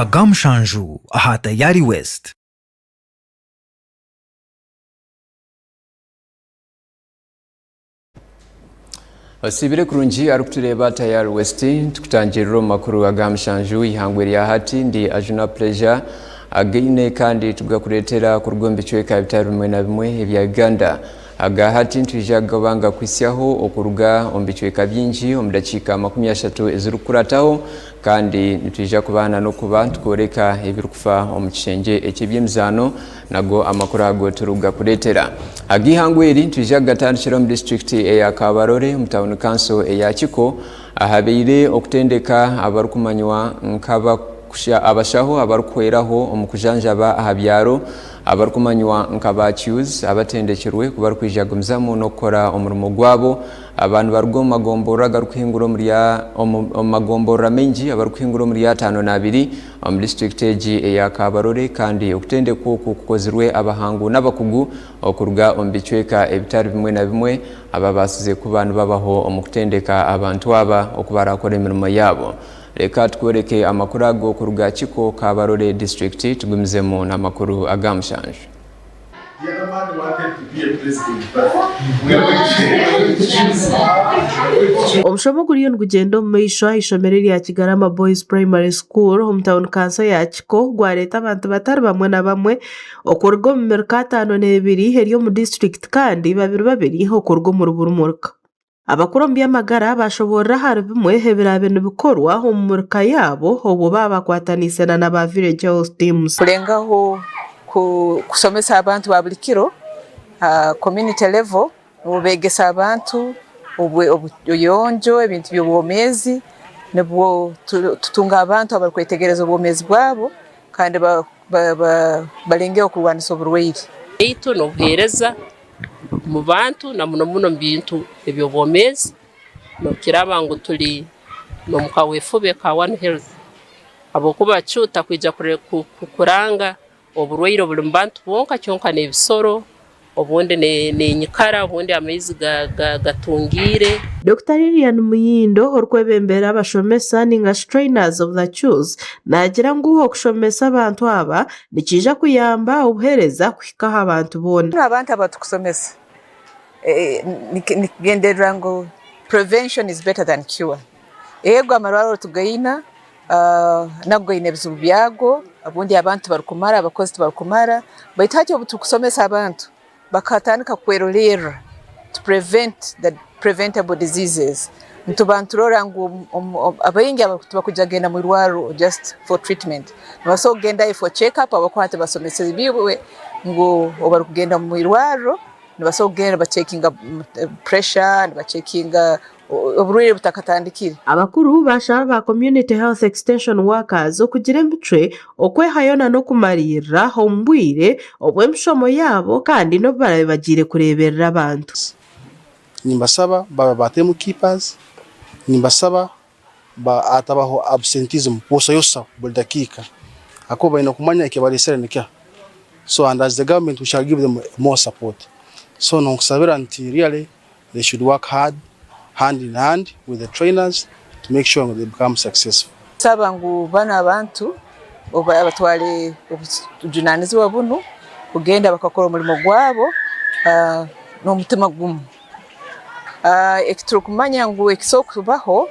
Aga mushanju aha Tayari West. Osiibire kurungi arikutureeba Tayari West, tukutangirira omu makuru aga mushanju eihangwe rya hati. Ndi Ajuna Pleasure againe kandi tugakureetera kuruga omu bicweka bitari bimwe na bimwe ebya Uganda. Aga hati nitwija kuba ngakuhitsyaho okuruga omu bicweka bingi omu dakiika 30 ezirikukurataho kandi nitwija kuba na n'okuba nitworeka ebirikufa omu kishengye eky'eby'emizaano nago amakuru ago turikugakureetera. Ag'eihangwe eri nitwija kugatandikira omu disiturikiti eya Kabarole omu tauni kanso eya Kiko ahabaire okutendeka abarikumanywa nk'aba abashaho abarikuhweraho omu kujanjaba aha byaro abarikumanywa nka ba CHEWs abatendekirwe ku barikwija kugumizamu n'okukora omurimo gwabo. Aba nibaruga omu magomborora agarikuhingura omuri omu magomborora maingi abarikuhingura omuri 52 omu disiturikiti egi eya Kabarole kandi okutendekwa oku kukozirwe abahangu n'abakugu okuruga omu bicweka ebitari bimwe na bimwe ababaasize kuba nibabaho omu kutendeka abantu aba oku barakore emirimo yaabo. Reka tukworeke amakuru ago kuruga Kiko, Kabarole disiturikiti tugumizemu n'amakuru aga mushanju. Omushomo guriyo nigugyenda omu maisho aha ishomero erya Kigarama Boys Primary School omu tauni kanso ya Kiko gwareeta abantu batari bamwe na bamwe okuruga omu miruka 52 eri omu disiturikiti kandi babiri babiri okuruga omuri buri muruka. Abakuru omu by'amagara baashoboorora ahari bimwe ebiraabe nibikorwa omu murika yaabo obwo baaba bakwataniise na ba Village Health Teams. Kulengaho kusomesa abantu ba buli kiro ha community level nibegesa abantu obuyonjo, ebintu by'obwomeezi nibwo tutunga abantu abarukwetegereza obwomeezi bwabo kandi balengeho kurwanisa oburwaire. Baitu n'obuheereza omu bantu na muno muno omu bintu eby'obwomeezi n'obukiraaba ngu turi n'omu kaweefube ka One Health habwokuba CHEW takwija kuranga oburwaire obuli mu bantu bwonka kyonka n'ebisoro obundi n'enyikara obundi amaizi gatungiire. Dokita Lilian Muyindo orikwebembera abashomesa ninga shi trainers of the CHEWs naagira ngu okushomesa abantu aba nikiija kuyamba obuheereza kuhika aha bantu boona. Abantu aba tukusomesa nikigendererwa ngu prevention is better than cure. Ego amarwariro tugaine nago gaine ebizibu byago, obundi abantu tibarikumara, abakozi tibarikumara baitu hati obu turikusomesa abantu bakatandika kwerolerra to prevent the preventable diseases nituba niturora ngu abaingi tibakwija kugenda omu irwariro just for treatment, nibasobola kugendayo for check up ahabw'okuba hati basomesibwe ngu obu barikugenda omu irwariro nibasobola kugenda nibacekinga pressure, nibacekinga oburwaire butakatandikire. Abakuru baashaba ba Community Health Extension Workers okugira emicwe, okwehayo na n'okumariirira omu bwire obw'emishomo yaabo kandi n'obu baraabe bagiire kureeberera abantu. Nimbasaba babe ba time keepers, nimbasaba hatabaho absenteeism, kwosayosa buri dakiika ahakuba baine kumanya ekibaresire nikiha so and as the government we shall give them more support so nonkusabira nti really they should work hard hand in hand with the trainers to make sure ngu they become successful. Nsaba ngu banu abantu batwale obujunanizibwa bunu kugenda bakakora omurimo gwabo n'omutima gumu. Ekiturikumanya ngu ekisobola kubaho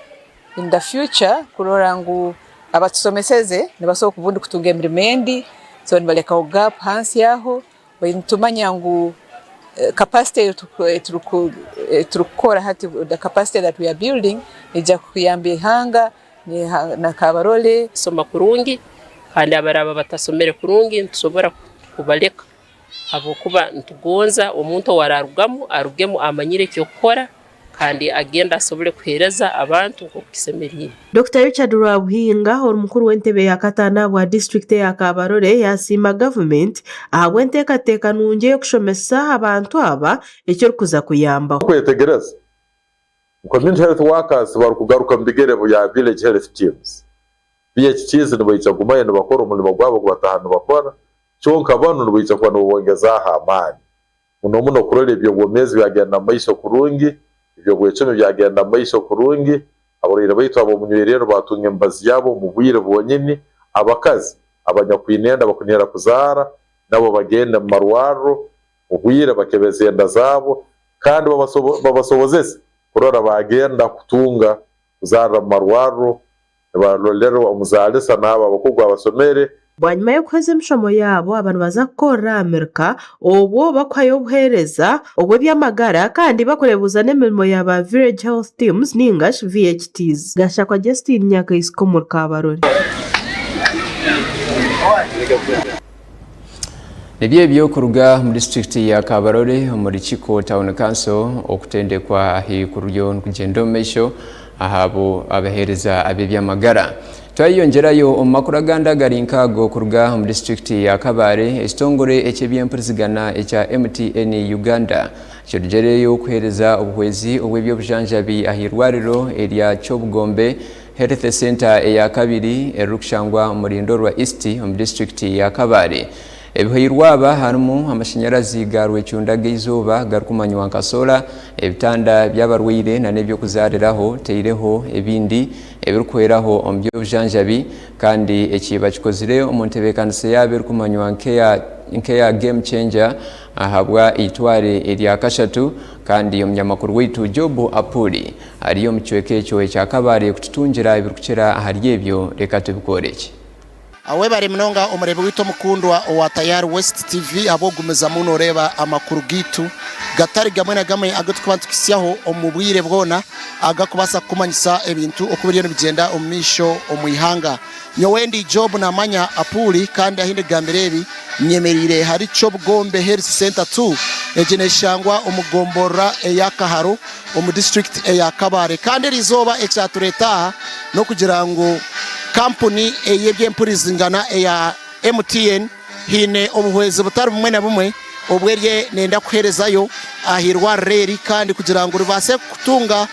in the future kurora ngu abatusomeseze nibasobola obundi kutunga emirimo endi so nibalekaho gap hansi aho. Nitumanya ngu capacity ei turikukora hati, the capacity that we are building, neija kuyamba eihanga na Kabarole. Soma kurungi kandi abaraaba batasomere kurungi nitusobora kubaleka habwokuba nitugonza omuntu owararugamu arugemu amanyire eky'okukora kandi agende asobole kuheereza abantu nk'oku kisemeriire. Dokita Richard Rwabuhinga ori mukuru w'entebe ya kataano ahabwa disiturikiti eya Kabarole yasiima gavumenti ahabw'enteekateeka nungi ey'okushomesa abantu aba ekirikuza kuyambaho. Okwetegereza, Community Health Workers barikugaruka omu bigere bya Village Health Teams, VHTs, nibaija kugumayo nibakora omurimo gwabo ogu bataaha nibakora, kyonka banu nibaija kuba nibabongezaaho amaani. Muno muno kurora eby'obwomeezi byagenda mu maiso kurungi, eby'obwecumi byagenda mu maiso kurungi, abarwaire baitu ab'omunywererro baatunga emibazi yabo omu bwire bwonyini, abakazi abanyakwine enda bakunihira kuzaara nabo bagende mu marwarro obwire bakebeze enda zaabo kandi babasobozese kurora baagenda kutunga kuzaarira mu marwarro nibarolerwa omuzaalisa n'abo abakugu abasomere. Bwanyima y'okuheza emishomo yaabo, aba nibaza kukorera aha Amerika obwo bakuhayo obuheereza obw'eby'amagara kandi bakureebuuza n'emirimo ya ba Village Health Teams ninga shi VHTs. Gashakwa Justine Nyakaisiko omuri Kabarole. Nibyo ebyo kuruga omu disiturikiti ya Kabarole omuri Kiko Town Council okutendekwa ahaiguru nikugyenda omu maisho ahaabo abaheereza ab'eby'amagara. Twayeyongyerayo omu makuru agandi agari nk'ago kuruga omu disiturikiti ya Kabale, ekitongore eky'eby'empurizigana ekya MTN Uganda kirugireyo kuheereza obuhwezi obw'eby'obujanjabi ah'eirwariro erya Kyobugombe Health Centre eya kabiri eririkushangwa omuri Ndorwa East omu disiturikiti ya Kabale. Ebihairwe aba harimu amashanyarazi ga rwecunda g'eizooba garikumanywa nka solar, ebitanda by'abarwaire nana eby'okuzaariraho teireho ebindi ebirikuhweraho omu by'obujanjabi kandi eki bakikozire omu ntebeekanisa yaabo erikumanywa nk'eya Game Changer ahabwa eitware erya kashatu kandi omunyamakuru waitu Job Apuuli ari omu kicweka ekyo ekya Kabale kututungira ebirikukira ahari ebyo reka tubikworekye. Webare munonga omureebi waitu omukundwa owa Tayari West TV ahabw'okugumizamu nooreeba amakuru gaitu gatari gamwe na gamwe agu turikuba nitukuhitsyaho omu bwire bwona agakubaasa kukumanyisa ebintu oku biriyo nibigyenda omu maisho omu ihanga. Nyowe ndi Job Namanya Apuuli kandi ahu ndigambira ebi nyemereire ahari Kyobugombe Health Centre 2 egi neshangwa omu gomborora eya Kaharo omu disiturikiti eya Kabale kandi eriizooba ekyatureeta aha n'okugira ngu kampuni ey'eby'empurizingana eya MTN haine obuhwezi butari bumwe na bumwe obu eriyo neyenda kuheerezayo aha irwariro eri kandi kugira ngu ribaase kutunga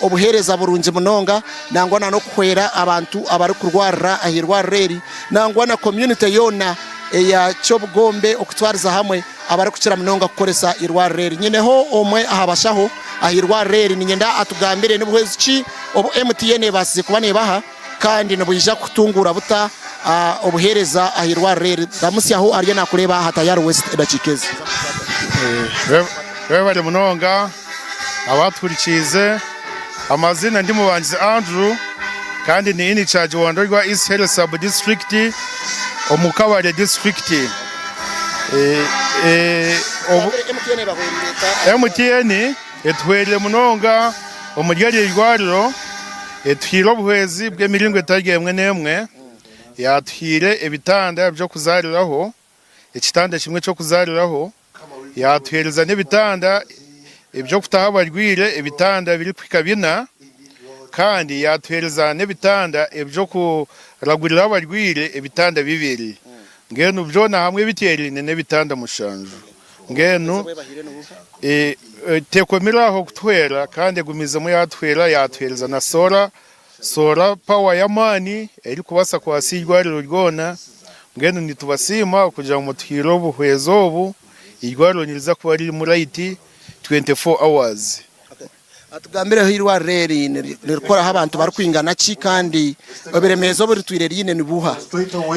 obuheereza burungi munonga nangwa na n'okuhwera abantu abarikurwarira aha irwariro eri nangwa na community yoona eya Kyobugombe okutwariza hamwe abarikukira munonga kukoresa eirwariro eri. Nyineho omwe aha bashaho aha irwariro eri niinyenda atugambire nibuhwezi ki obu MTN ebaasize kuba neebaha kandi nibwija kutunguura buta obuheereza aha irwariro eri. Ramutsyaho ariyo naakureeba aha Tayari West edakiika ezi. Webare munonga abatuhurikiize. Amazina ndi Mubangizi Andrew kandi ni inicharge wa Ndorwa East Health Sub District omu Kabale District. MTN etuhwereire munonga omuri eri eirwariro, etuhaire obuhwezi bw'emiringo etari emwe n'emwe, yatuhaire ebitanda by'okuzaariraho, ekitanda kimwe ky'okuzaariraho, Yaatuheereza n'ebitanda eby'okutaho abarwaire, ebitanda birikuhika bina, kandi yaatuheereza n'ebitanda eby'okuraguriraho abarwaire, ebitanda bibiri. Mbwenu byona hamwe biteeraine n'ebitanda mushanju. Mbwenu tekomire aho kutuhwera kandi egumizemu yaatuhwera, yaatuheereza na soora Solar power y'amaani erikubaasa kwatsa eirwariro ryona. Mbwenu nitubasiima kugira ngu mutuhaire obuhwezi obu, eirwariro niriza kuba ririmu light 24 hours. Tugambireho eirwariro eri nirikoraho abantu barikwingana ki kandi oburemeezi obu ritwire riine nibuuha?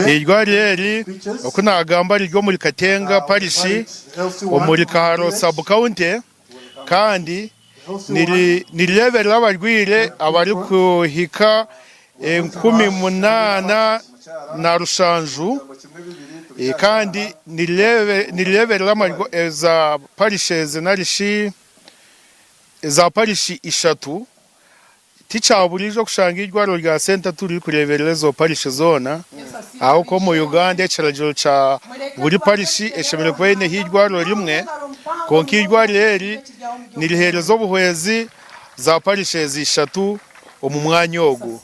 Eirwariro eri oku naagamba riri omuri Katenga parishi omuri Kaharo sub county kandi Nirireeberera abarwaire abarikuhika 8700 kandi nirireeberera za parishes narishi za parishi ishatu. Tikyaburiijo kushanga eirwariro rya Sentatu ririkureeberera ezo parishi zoona ahabw'okuba omu Uganda ekiragiro kya buri parishi eshemereire kuba eineho eirwariro rimwe kwonka eirwariro eri niriheereza obuhwezi za parishes ishatu omu mwanya ogu.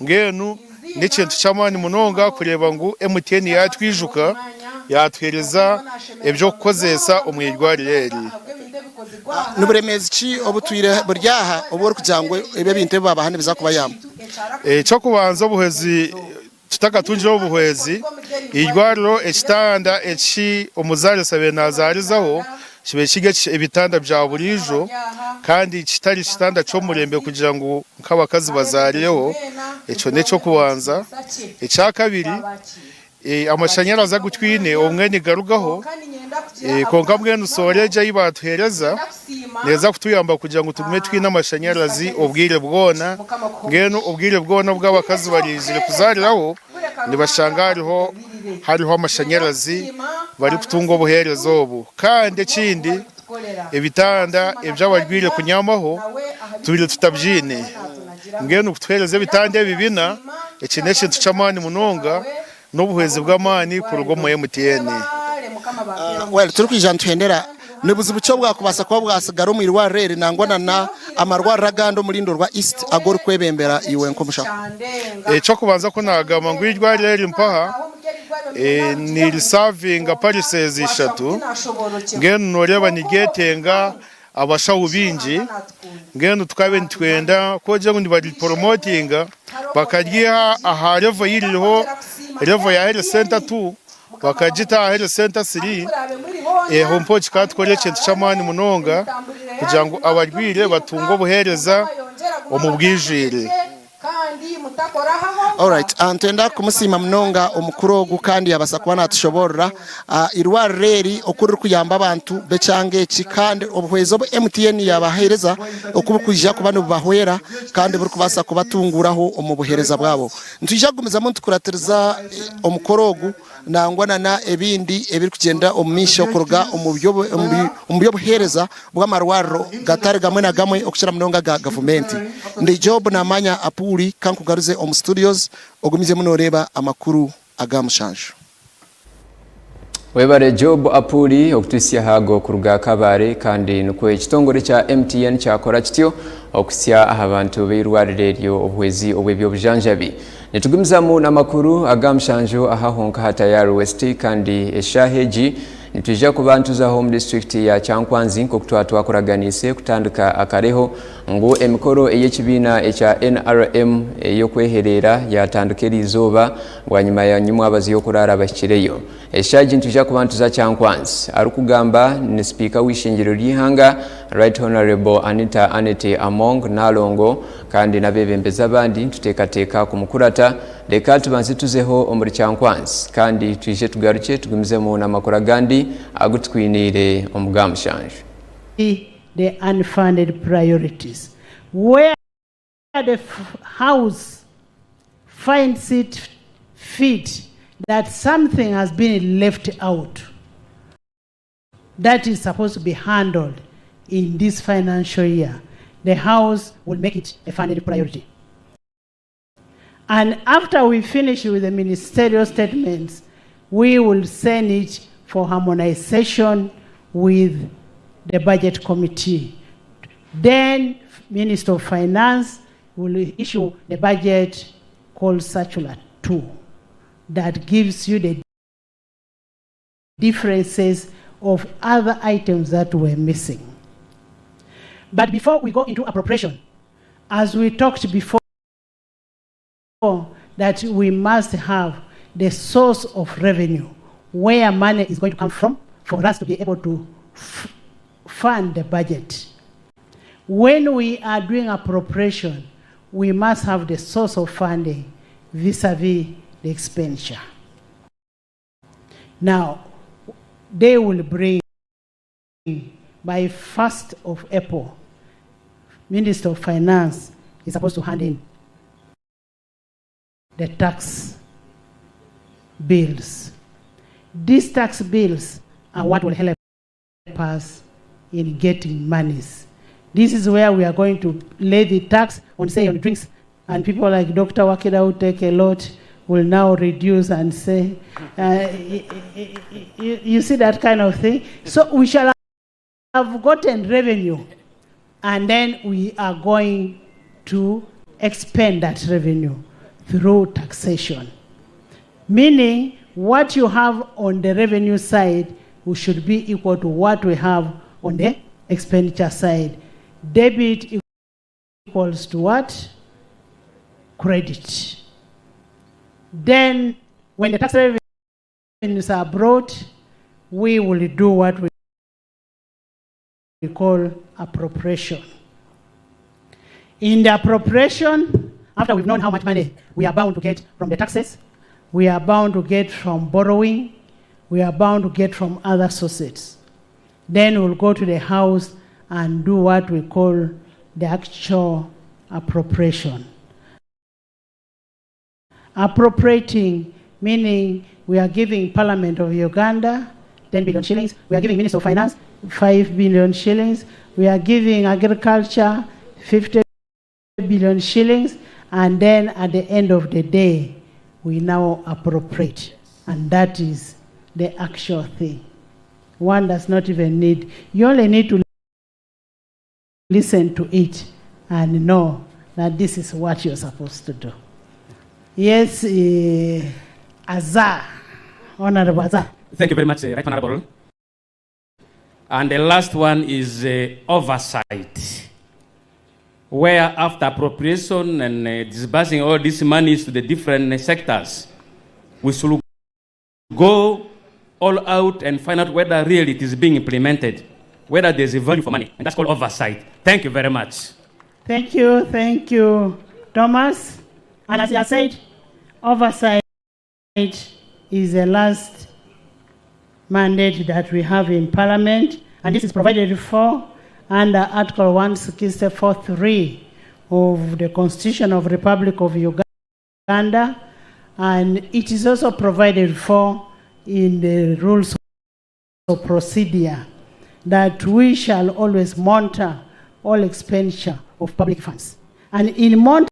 Mbwenu n'ekintu ky'amaani munonga kureeba ngu MTN yaatwijuka yaatuheereza eby'okukozeesa omu irwariro eri. Ni buremeezi ki obutwire buri aha obu orikugira ngu ebi ebintu ebi baabaha nibiza kubayamba? Eky'okubanza obuhwezi Tutakatungire obuhwezi, eirwariro ekitanda eki omuzaarisa abaire naazaarizaho kibaire kiri ebitanda bya buriijo kandi kitari kitanda ky'omurembe kugira ngu nk'abakazi bazaarireho. Ekyo n'eky'okubanza. Ekyakabiri, amashanyarazi agu twine obumwe nigarugaho kwonka mbwenu soora egi ei baatuheereza neeza kutuyamba kugira ngu tugume twine amashanyarazi obwire bwona. Mbwenu obwire bwona obu abakazi baraizire kuzaariraho nibashanga hariho hariho amashanyarazi barikutunga obuheereza obu. Kandi ekindi ebitanda eby'abarwaire kunyamaho tubire tutabyine. Mbwenu kutuheereza ebitanda ebi bina, eki n'ekintu ky'amaani munonga n'obuhwezi bw'amaani kuruga omu MTN. Well, turikwija nituhendera, ni buzibu ki obwakubaasa kuba bwasigara omu irwariro eri nangwa na na amarwariro agandi omu Rindo rwa East agu orikwebembera iwe nk'omushaho? Eky'okubanza ku naagamba ngu eirwariro eri mpaha nirisavinga parishes ishatu, mbwenu nooreeba niryetenga abashaho baingi, mbwenu tukabe nitwenda ku ogire ngu nibariporomotinga bakaryiha aha level ei ririho, level ya health center tu bakagita aha health center siri, aho mpaho kikatukora ekintu ky'amaani munonga kugira ngu abarwaire batunge obuheereza omu bwijwire. Alright, nitwenda kumusiima munonga omukuru ogu kandi yabaasa kuba natushoboorora eirwariro eri oku ririkuyamba abantu b'ekyanga eki kandi obuhwezi obu MTN yabaheereza oku burikwija kuba nibubahwera kandi burikubaasa kubatunguuraho omu buheereza bwabo. Nitwija kugumizamu nitukuratiriza omukoro ogu nangwa na n'ebindi ebirikugyenda omu maisho kuruga omu by'obuheereza bw'amarwariro gatari gamwe na gamwe okukira munonga aga gavumenti. Ndi Job Namanya Apuuli kankugaruze omu studios ogumizemu noreeba amakuru aga mushanju. Webare Job Apuuli okutuhitsya ahago kuruga Kabale kandi nikwo ekitongore kya MTN kyakora kityo okuhitsya aha bantu b'eirwariro eryo obuhwezi obw'eby'obujanjabi. Nitugumizamu n'amakuru aga mushanju aha honka aha Tayari West kandi eshaaha egi nitwija kuba nituzaho omu disiturikiti ya Kyankwanzi nk'oku twaba twakuraganiise kutandika akareho ngu emikoro ey'ekibiina ekya NRM ey'okwehereera yatandika eriizooba bwanyima ya nyimwabazi y'okuraara abahikireyo. Eshaaha egi nitwija kuba nituza Kyankwanzi. Arikugamba ni sipiika w'eishengyero ry'eihanga Right Honourable Anita Annet Among Nalongo Kandi n'abeebembezi abandi nituteekateeka kumukurata. Reka tubanze tuzeho omuri Kyankwanzi kandi twije tugarukye tugumizemu n'amakuru agandi agu tukwiniire omu ga mushanju. The unfunded priorities where the House finds it fit that something has been left out that is supposed to be handled in this financial year, the House will make it a funded priority. And after we finish with the ministerial statements, we will send it for harmonization with the budget committee. Then Minister of Finance will issue the budget called Circular 2 that gives you the differences of other items that were missing. But before we go into appropriation, as we talked before, that we must have the source of revenue, where money is going to come from for us to be able to fund the budget. When we are doing appropriation, we must have the source of funding vis-a-vis the expenditure. Now, they will bring by 1st of April, Minister of Finance is supposed to hand in the tax bills. These tax bills are what will help us in getting monies. This is where we are going to lay the tax on, say, on drinks. And people like Dr. Wakida who take a lot will now reduce and say, you, you see that kind of thing. So we shall have gotten revenue, and then we are going to expend that revenue through taxation. Meaning, what you have on the revenue side should be equal to what we have on the expenditure side. Debit equals to what? Credit. Then, when the tax revenues are brought, we will do what we call appropriation. In the appropriation, After we've known how much money we are bound to get from the taxes, we are bound to get from borrowing, we are bound to get from other sources. Then we'll go to the House and do what we call the actual appropriation. Appropriating meaning we are giving Parliament of Uganda 10 billion shillings, we are giving Minister of Finance 5 billion shillings, we are giving Agriculture 50 billion shillings, and then at the end of the day, we now appropriate. And that is the actual thing. One does not even need, you only need to listen to it and know that this is what you're supposed to do. Yes, Azar, Honorable Azar. Thank you very much, Right Honorable. And the last one is oversight, where after appropriation and disbursing all these monies to the different sectors, we should go all out and find out whether really it is being implemented, whether there's a value for money. And that's called oversight. Thank you very much. Thank you, Thomas. And as I said, oversight is the last mandate that we have in Parliament, and this is provided for under Article 164.3 of the Constitution of the Republic of Uganda, and it is also provided for in the rules of procedure that we shall always monitor all expenditure of public funds. And in monitoring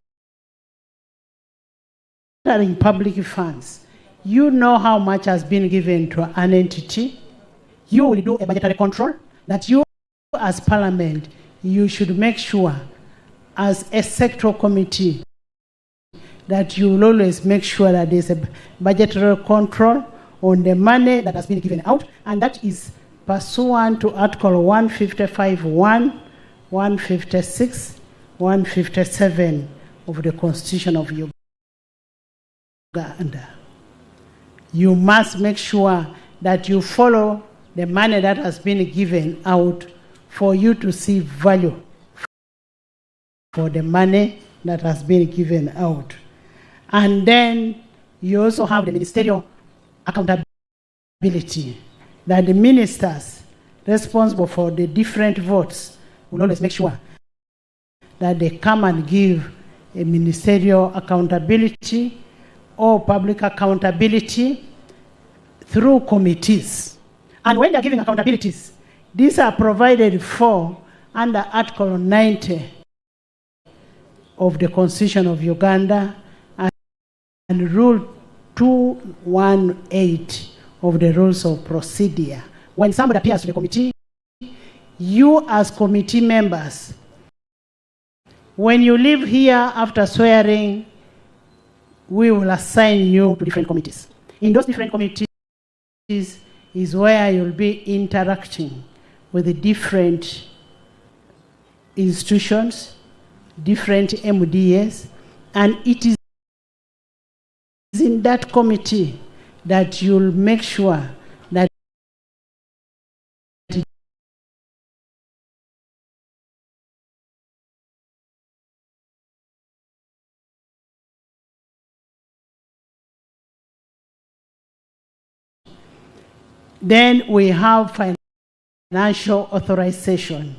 public funds, you know how much has been given to an entity. You will do a budgetary control that you, as Parliament, you should make sure, as a sectoral committee, that you will always make sure that there's a budgetary control on the money that has been given out, and that is pursuant to Article 155.1, 156, 157 of the Constitution of Uganda. You must make sure that you follow the money that has been given out for you to see value for the money that has been given out. And then you also have the ministerial accountability, that the ministers responsible for the different votes will always make sure that they come and give a ministerial accountability or public accountability through committees. And when they're giving accountabilities, these are provided for under Article 90 of the Constitution of Uganda and Rule 218 of the Rules of Procedure. When somebody appears to the committee, you as committee members, when you leave here after swearing, we will assign you to different committees. In those different committees is where you'll be interacting with the different institutions, different MDAs, and it is in that committee that you'll make sure that then we have financial authorization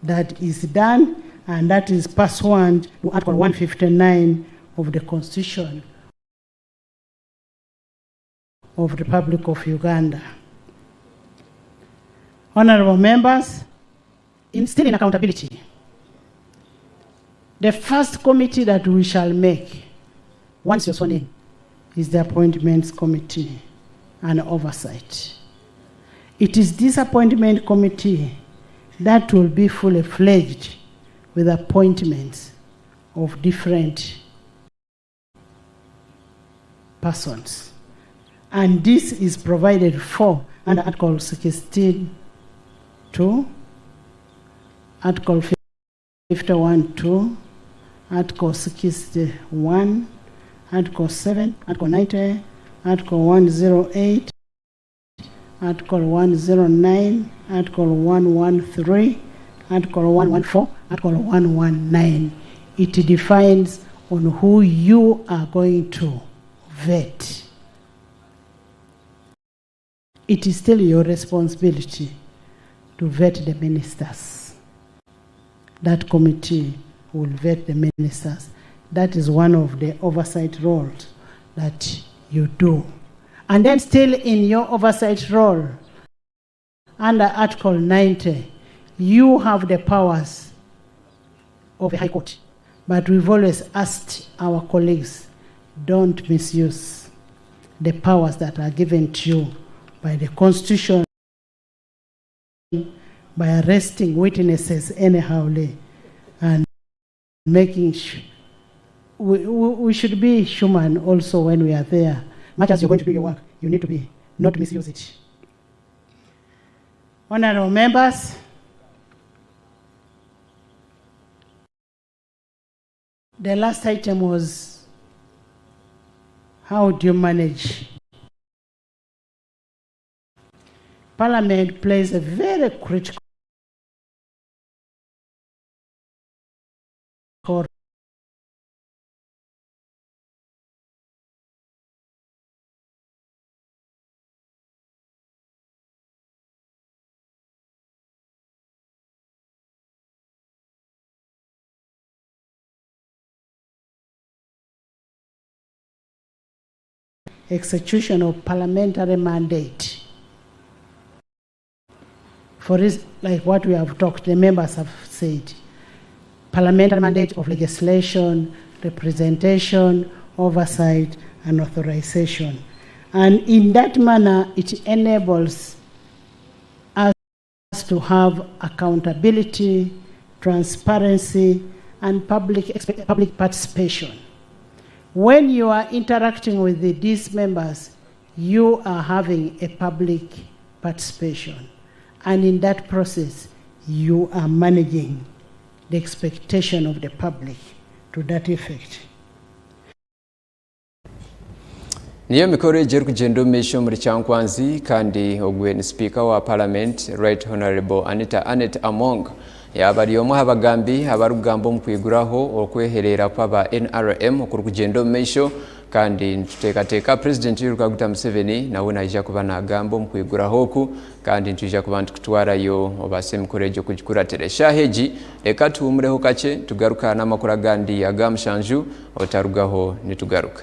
that is done, and that is pursuant to Article 159 of the Constitution of the Republic of Uganda. Honorable members, in still in accountability, the first committee that we shall make, once you're sworn in, is the Appointments Committee and Oversight. It is this Appointment Committee that will be fully fledged with appointments of different persons. And this is provided for under Article 16(2), Article 51(2), Article 61, Article 7, Article 90, Article 108, Article 109, Article 113, Article 114, Article 119. It defines on who you are going to vet. It is still your responsibility to vet the ministers. That committee will vet the ministers. That is one of the oversight roles that you do. And then still in your oversight role, under Article 90, you have the powers of the High Court. But we've always asked our colleagues, don't misuse the powers that are given to you by the Constitution, by arresting witnesses anyhowly and making we should be human also when we are there. Much as you're going to do your work, you need to be, not misuse it. Honorable members, the last item was, how do you manage? Parliament plays a very critical execution of parliamentary mandate. For this, like what we have talked, the members have said, parliamentary mandate of legislation, representation, oversight, and authorization. And in that manner, it enables us to have accountability, transparency, and public participation. When you are interacting with these members, you are having a public participation. And in that process, you are managing the expectation of the public to that effect. Niyo mikoro egi erikugyenda omu maisho omuri Kyankwanzi kandi ogwe ni sipiika wa Parliament Right Honorable Anita Annet Among yaaba ari omwe aha bagambi abarikugamba omu kwiguraho okwehereera kw'aba NRM okurikugyenda omu maisho kandi nituteekateeka Purezidenti Yoweri Kaguta Museveni nawe naija kuba naagamba omu kwiguraho oku kandi nitwija kuba nitukutwarayo obaase emikoro egyo kugikuratira. Eshaaha egi reka tuhuumureho kakye tugaruka n'amakuru agandi aga mushanju otarugaho nitugaruka.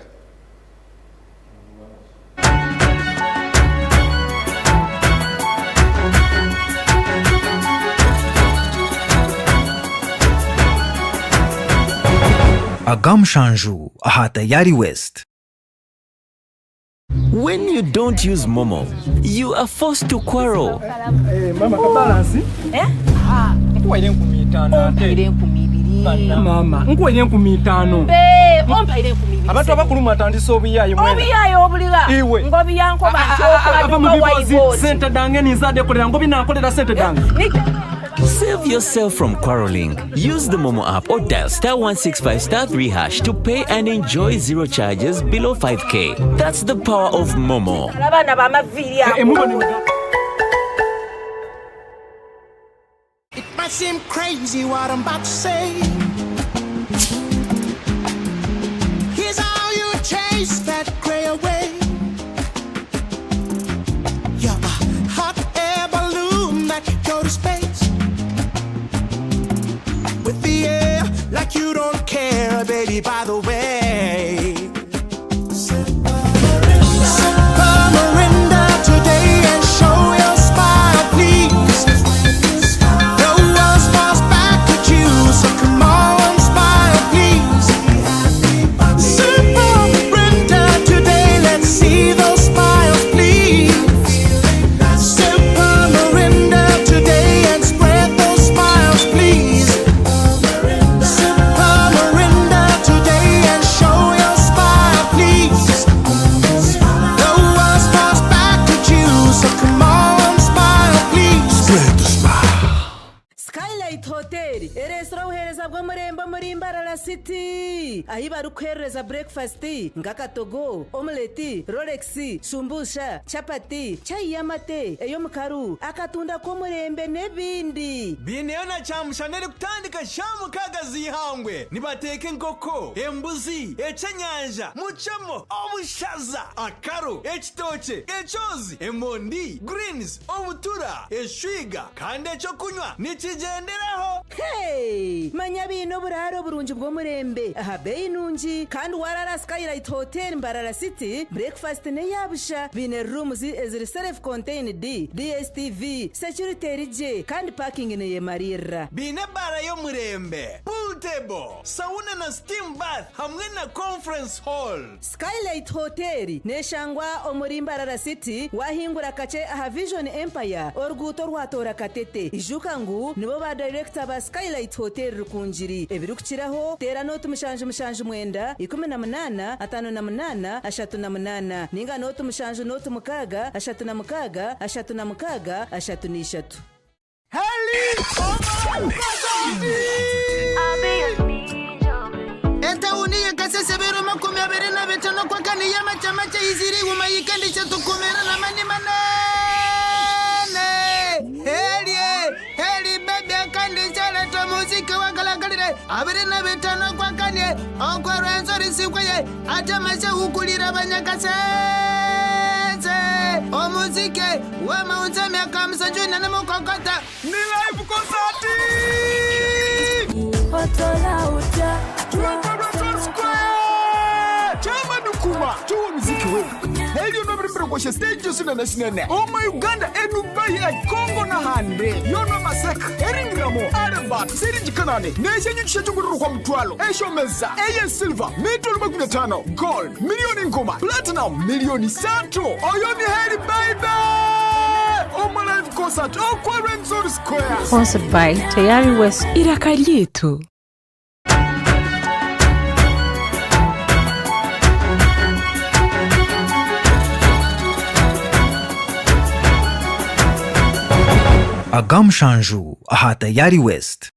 Aga mushanju aha Tayari West. When you don't use Momo, you are forced to quarrel. Mama ka balance. Nkuwaire 50 ate. Ompaire 20. Mama, nkuwaire 50. Be, ompaire 20. Abantu abakulu mwatandise obuyayi mwena. Obuyayi obuligha. Iwe. Ngo byankoba nti okola Ava mu duka bibozi, waibozi. sente dange ninza adekolera ngo binankolera sente dange. Save yourself from quarreling. Use the Momo app or dial star 165 star 3 hash to pay and enjoy zero charges below 5K. That's the power of Momo. Abaana b'amaviiri ago. It might seem crazy what I'm about to say. Here's how you chase that gray away. You're a hot air balloon that could go to space. With the air like you don't care, baby, by the way. Sip a Mirinda today and show your smile, please. No one smiles back at you, so come on, smile, please. Sip a Mirinda today, let's see those smiles, please. Sip a Mirinda today and spread those smiles, please. Sip a Mirinda today and show Skylight Hotel ereetsire obuheereza bw'omurembe omuri Mbarara City ahi barikukuheerereza bureekifasiti nk'akatogo, omuleti, rolex, shumbusha, chapati, chai y'amate, ey'omukaru, akatunda k'omurembe n'ebindi. Baineyo na kyamushana erikutandika shaaha mukaaga z'eihangwe. Nibateeka enkoko, embuzi, eky'enyanja, mucemo, obushaza, akaro, ekitookye, ekyozi, emondi, greens, obutura, eshwiga kandi eky'okunywa nikigyenderaho. Hey! Manya baine oburaaro burungi bw'omurembe aha beeyi nungi kandi waaraara Skylight Hotel Mbarara City, breakfast n'eya busha. Baine rooms eziri self contained, DSTV, security eri gye kandi parking neyemariirira. Baine ebaara y'omurembe, pool table, sauna na steam bath hamwe na conference hall. Skylight Hotel neshangwa omuri Mbarara City wahingura kakye aha Vision Empire oruguuto orwatoora Katete. Ijuka ngu nibo ba dayirekita ba Skylight Hotel Rukungiri. Ebirikukiraho teera nooti 779 18 58 38 ninga nooti 7 nooti 6 36 36 33. Etawuni ye Kasese biro 25 kwakani y'amacamaca yizire ihuma yikendisha tukumira na mani manene helye heli bebi akandisha leta muziki wakalakalire 25 kwakani okwerwenzori sikweye ate hukulira banyakasese omuziki wamaunza myaka 74 mukokota Ni live concert! Chama Dukuma chuwo muziki wenu helio novirimbirokwesha stage yosinene sinene oma uganda edubai ekongo na hande yono maseka eringiramo arebat sirijikanane neshenyu chungururu mutwalo eshomeza eye silver mitolo 15 gold milioni ngoma platinum milioni 3 oyo ni heli baibe oma live concert okwa renzori square. Sponsored by Tayari West. Iraka ryitu. Aga mushanju aha Tayari West.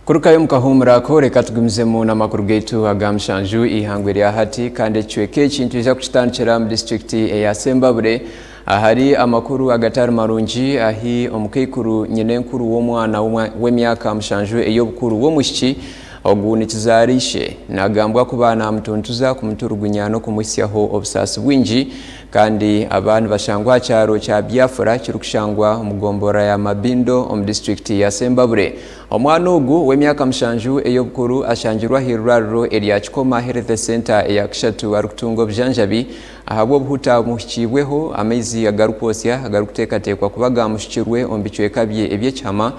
Kurukayo mukahumurako reka tugumizemu n'amakuru gaitu aga mushanju ihangwe rya hati kandi ekicweka eki nitwija kukitandikira mu disitulikiti eya Sembabule ahari amakuru agatari marungi ahi omukaikuru nyinenkuru w'omwana w'emyaka 7 ey'obukuru w'omwishiki ogu nikizaara ishe nagambwa kuba namutuntuza kumuturugunya n'okumuhisyaho obusaasi bwingi kandi aba nibashangwa aha kyaro kya Biafra kirikushangwa omu gombora ya Mabindo omu disitulikiti ya Sembabule. Omwana ogu w'emyaka 7 ey'obukuru ashangirwe ah'irwariro erya Kikoma Health Center eya Kishatu arikutunga obujanjabi ahabw'obuhuta bumuhikiibweho amaizi agarikwosya agarikuteekateekwa kuba gamushukirwe omu bicweka bye eby'ekihama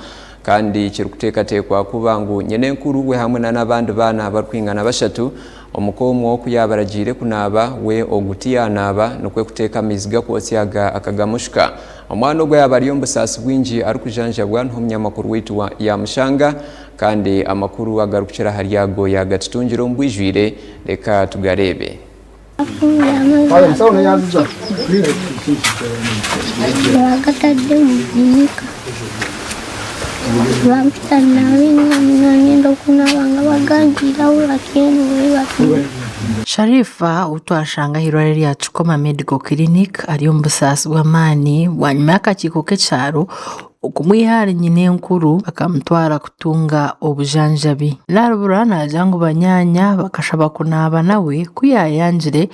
kandi kirikuteekateekwa kuba ngu nyinenkuru we hamwe n'abandi baana barikwingana bashatu omuka omwo ku yaabaragiire kunaaba we ogu tiyanaaba nikwo kuteeka amaizi gakwosya aga akagamushuka. Omwana ogwo yaaba ari omu busaasi bwingi arikujanjabwa niho omunyamakuru waitu yamushanga kandi amakuru agarikukira ahari ago yaagatutungire omu bwijwire reka tugareebe. Bagatadde mu binika bampita naabe nga ngenda okunaaba nga baganjirawo lakini bwe bati. Sharifa ou twashanga ah'eirwariro rya Kikoma Medical Clinic ari omu busaasi bw'amaani bwanyima y'akakiiko k'ekyaro okumwiha ahari nyinenkuru bakamutwara kutunga obujanjabi. Narubura naagira ngu banyaanya bakashaba kunaaba nawe ku yaayangire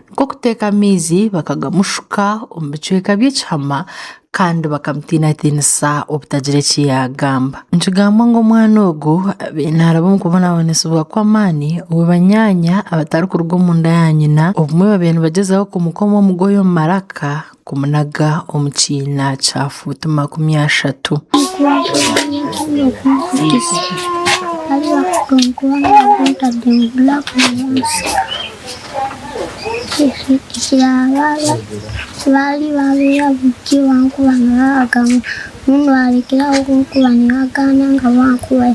nikwo kuteeka amaizi bakagamushuka omu bicweka by'ekihama kandi bakamutiinatiinisa obutagira eki yaagamba. Nikigambwa ngu omwana ogu abaire naaraba omu kubonabonesibwa kw'amaani obu banyaanya abatarikuruga omunda ya nyina obumwe babaire nibagyezaho kumukoma omugoye omu maraka kumunaga omu kiina kya fuuti 30. Baali babeera bulijjo bankuba nga babagamba munno alekere awo okunkuba ne bagaana nga bankuba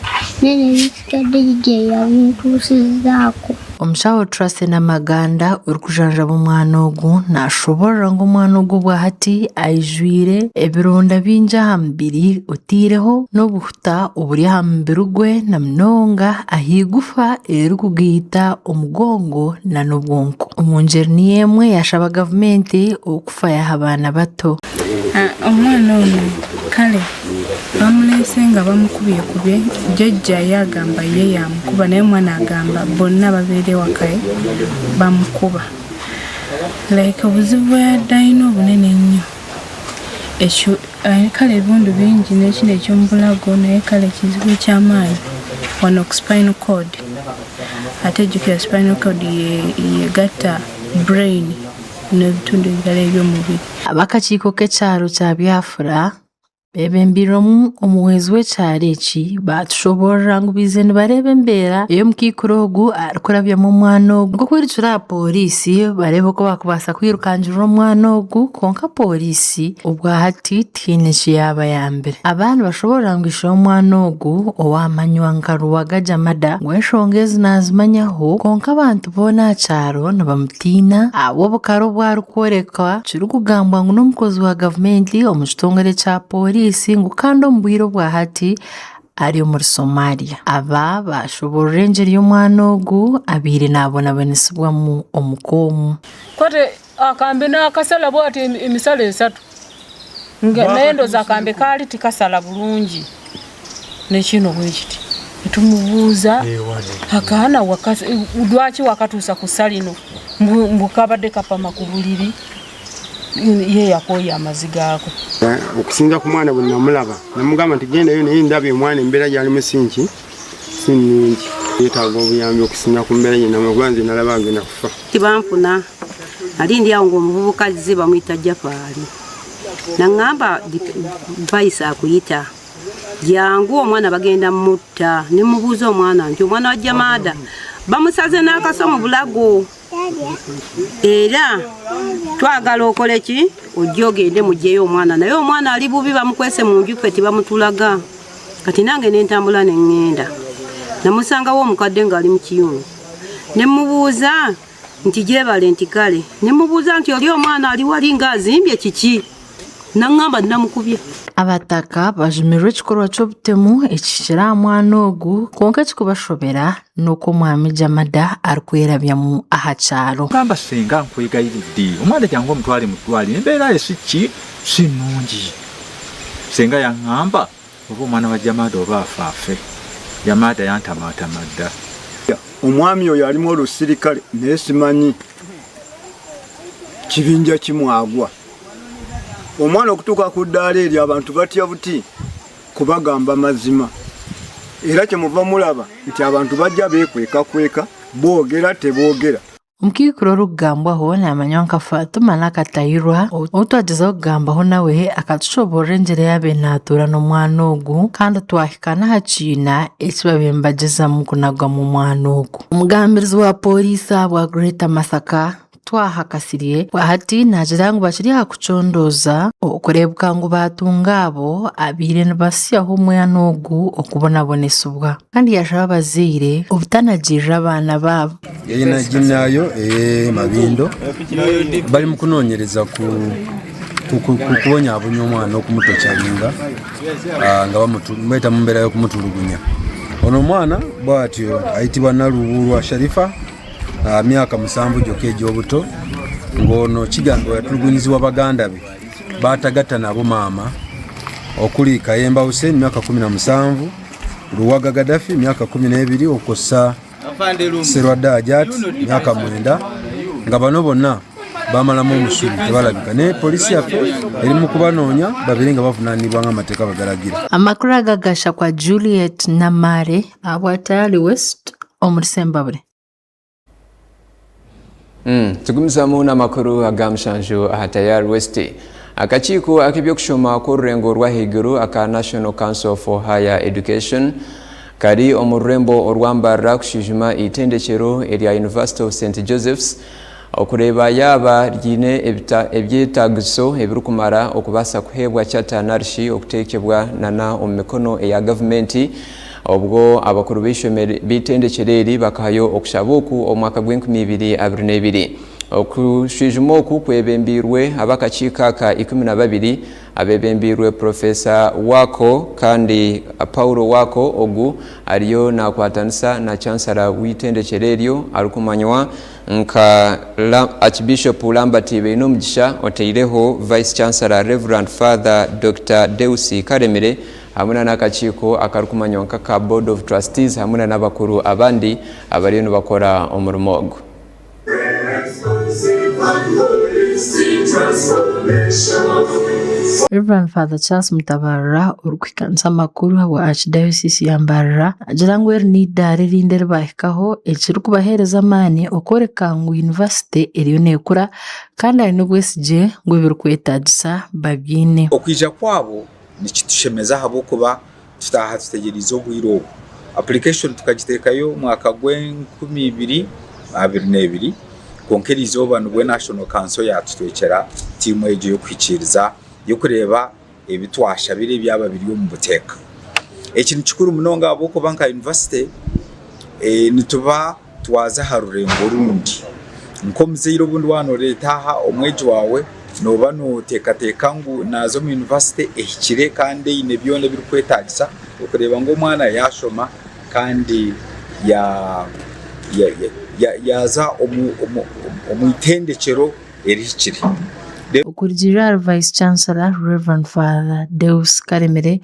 naye ne bisigadde DJ yabintuusizaako. Omushaho Tracy Namaganda orikujanjaba omwana ogu nashoborora ngu omwana ogu obwahati aijwire ebironda bingi aha mubiri otaireho n'obuhuta oburi aha mubiri gwe na munonga aha igufa eririkugaita omugongo nana obwonko. Omu ngyeri niyo emwe yashaba gavumenti okufayo aha baana bato. Omwana ono kale bamuleese nga bamukubyekubye, jjajja ye agamba ye yamukuba naye omwana agamba bonna ababeera ewaka bamukuba. Like obuzibu bweyadde alina obunene ennyo ekyo kale ebiwundu bingi nekino ekyomubulago naye kale ekizibu ekyamaanyi wano ku spinal cord ate jjukira spinal cord yegatta brain n'ebitundu ebirala eby'omubiri. Ab'akakiiko k'ekyaro kya Biafra beebembeirwemu omuhwezi w'ekyaro eki baatushoboorora ngu baizire nibareeba embeera ei omukaikuru ogu arikurabyamu omwana ogu nk'okwirukira aha pooriisi bareebe oku baakubaasa kwirukangirira omwana ogu kwonka pooriisi obwahati tihaine eki yaabayambire. Aba nibashoboorora ngu ishe w'omwana ogu owaamanywa nka Ruwaga Jamada ngu enshonga ezi naazimanyaho kwonka abantu boona aha kyaro nibamutiina ahabw'obukara obu arikworeka kirikugambwa ngu n'omukozi wa gavumenti omu kitongore kya pooriisi ngu kandi omu bwire obwa hati ari omuri Somalia. Aba baashoboorora engyeri y'omwana ogu abaire naabonabonesibwamu omuka omu. Kwate akambe nakasala bwati emisaro esatu naye ndoza akambe kaali tikasala bulungi nekino bwekiti netumubuuza akaana lwaki wakatuusa ku ssa lino mbu kabadde kapama ku buliri ye yakooye amaziga ago. Okusinza ku mwana bwe namulaba namugamba nti gendayo naye ndaba omwana embeera gyalimu si nki si nnungi yeetaaga obuyambi okusinga ku mbeera gye namulaba kuba nze nalaba agenda kufa. Tibanfuna nali ndi awo ng'omuvubuka azze bamuyita Jafaali naŋŋamba Vice akuyita jangu omwana bagenda mutta ne mubuuza omwana nti omwana wa Jamaada bamusaze n'akaso mu bulago era twagala okole ki ojje ogende mugyeyo omwana naye omwana ali bubi bamukwese mu nju ffe tebamutulaga kati nange ne ntambula ne ŋŋenda namusangawo omukadde ng'ali mu kiyungu ne mubuuza nti gyebale nti kale ne mubuuza nti oli omwana ali wali ng'azimbye kiki naŋŋamba namukubye. Abataka bajumirwe ekikorwa ky'obutemu ekihikire aha mwana ogu kwonka ekikubashobera n'oku omwami Jamada arikwerabyamu aha kyaro. Gamba senga nkwegayiridde omwana jangu omutwale mu ddwaliro embeera ye si ki si nnungi. Senga yaŋŋamba oba omwana wa Jamada oba afa afe. Jamada yantamaatama dda. Omwami oyo alimu olusirikale naye simanyi kibinja kimwagwa. Omwana okutuuka ku ddaala eryo abantu batya buti kubagamba mazima era kyemuva mulaba nti abantu bajja beekwekakweka boogera teboogera. Omukaikuru orikugambwaho naamanywa nka Fatuma Nakatayirwa ou twagyezaho kugambaho nawe akatushoboorora engyeri ei yaabaire naatuura n'omwana ogu kandi twahika n'aha kiina eki baabaire nibagyezamu kunagamu omwana ogu. Omugambirizi wa pooriisi ahabwa Greater Masaka, Twaha Kasirye hati naagira ngu bakiri aha kucondooza okureebeka ngu baatunga abo abaire nibasyaho omwana ogu okubonabonesibwa kandi yaashaba abazaire obutanagirira abaana baabo. Ena ginaayo eye Mabindo bali mu kunoonyereza ku kubonyabonya omwana okumutokyaringa nga bamweta mu mbeera y'okumutulugunya. Ono omwana bwatyo ayitibwa Nalubuulwa Sharifa. myaka musanvu gyokka egy'obuto ng'ono kigambibwa yatulugunyizibwa baganda be baatagatta nabo maama okuli Kayemba Hussein myaka 17, Luwaga Gaddafi myaka 12 okwossa Serwadda Ajat myaka 9 nga bano bonna bamalamu omusubi tebalabika naye poliisi yaffe eri mu kubanoonya babiri nga bavunaanibwa ng'amateeka bwe galagira. Amakuru aga gashakwa Juliet Namare ahabwa Tayali West omuri Sembabule. Tugumizamu n'amakuru aga mushanju aha Tayari West. Akakiiko ak'eby'okushoma kw'orurengo rw'ahaiguru aka National Council for Higher Education kari omu rurembo orwa Mbarara kushwijuma eitendekyero erya University of St Joseph's okureeba yaaba ryine ebyetaagiso ebirikumara okubaasa kuheebwa charter narishi okuteekebwa nana omu mikono eya gavumenti. Obwo abakuru b'eishomero b'eitendekyero eri bakahayo okushaba oku omu mwaka gw'enkumiibiri abiri n'ebiri. Okushwijuma oku kwebembeirwe ab'akakiiko aka 12 abebembeirwe Professor Wako kandi Paul Wako ogu ariyo nakwatanisa na Chancellor w'eitendekyero eryo arikumanywa nka Archbishop Lambert Bainomugisha oteireho Vice Chancellor Rev Father Dokita Deus Karemire hamwe na n'akakiiko akarikumanywa nk'aka Board of Trustees hamwe na n'abakuru abandi abariyo nibakora omurimo ogu. Rev Father Charles Mutabarira orikuhikaanisa amakuru ahabwa Archdiocese ya Mbarara naagira ngu eri n'eidaara erindi eri baahikaho ekirikubaheereza amaani okworeka ngu yunivasite eriyo neekura kandi aine obwesigye ngu ebirikwetaagisa babiine. Okwija kwabo nikitushemeza ahabw'okuba tutaaha tutegyereize obwire obu. Application tukagiteekayo omwaka gw'enkumiibiri abiri n'ebiri kwonka eriizooba nibwo National Council yaatutwekyera tiimu egyo y'okuhikiiriza y'okureeba ebi twashabire byaba biri omu buteeka. Eki ni kikuru munonga ahabw'okuba nka yunivasite nituba twaza aha rurengo orundi. Nk'omuzaire obundi waaba nooreeta aha omwegi waawe, nooba nooteekateeka ngu naaza omu yunivasite ehikire kandi eine byona ebirikwetaagisa okureeba ngu omwana yaashoma kandi yaaza omu itendekyero erihikire. Okurugiirira ahari Vice Chancellor Rev. Father Deus Karemire,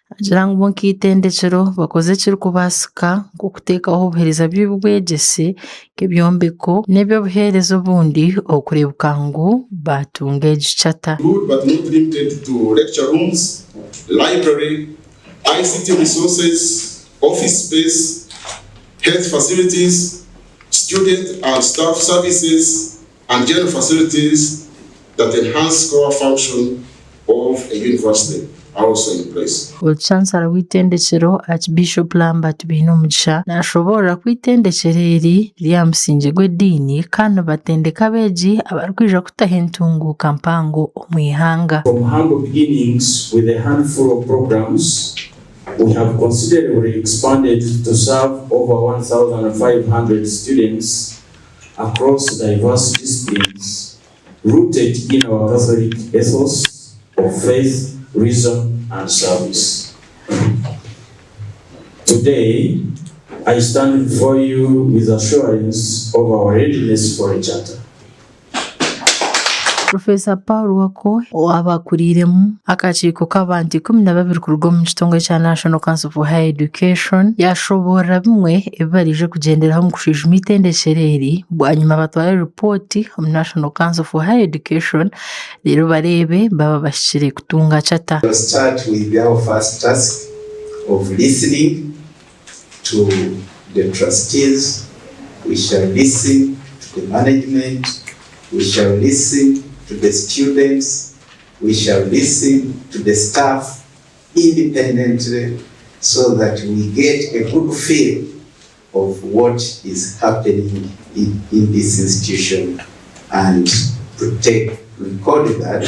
naagira ngu bo nk'eitendekyero bakoze ekirikubaasika nk'okuteekaho obuheereza bw'eby'obwegyese nk'ebyombeko n'eby'obuheereza obundi okureebeka ngu baatunga egi charter. Include but not limited to lecture rooms, library, ICT resources, office space, health facilities, student and staff services, and general facilities that enhance core function of a university are also in place. Chancellor w'eitendekyero Archbishop Lambert Bainomugisha nashoboorora ku eitendekyero eri riri aha musingye gw'ediini kandi nibatendeka abeegi abarikwija kutaho entunguuka mpango omu ihanga. From humble beginnings with a handful of programs, we have considerably expanded to serve over 1,500 students across diverse disciplines, rooted in our Catholic ethos of faith, reason, and service. Today, I stand before you with assurance of our readiness for a charter. Professor Paul Wako owaaba akuriiremu akakiiko k'abantu 12 kuruga omu kitongore kya National Council for Higher Education yashoboorora bimwe ebi bariije kugyenderaho omu kushwijuma eitendekyero eri bwanyima batware ripooti omu National Council for Higher Education reero bareebe baaba bahikire kutunga charter. We'll start with our first task of listening to the trustees. We shall listen to the management. We shall listen to the students. We shall listen to the staff independently so that we get a good feel of what is happening in this institution and to take, record that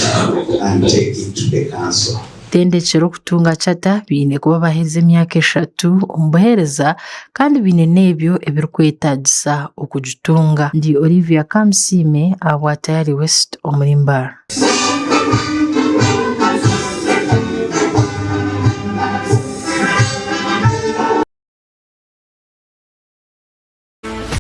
and take it to the council. Itendekero kutunga charter baine kuba baherize emyaka 3 omu buheereza kandi baine n'ebyo ebirikwetaagisa okugitunga. Ndi Olivia Kamusiime ahabwa Tayari West omuri Mbarara.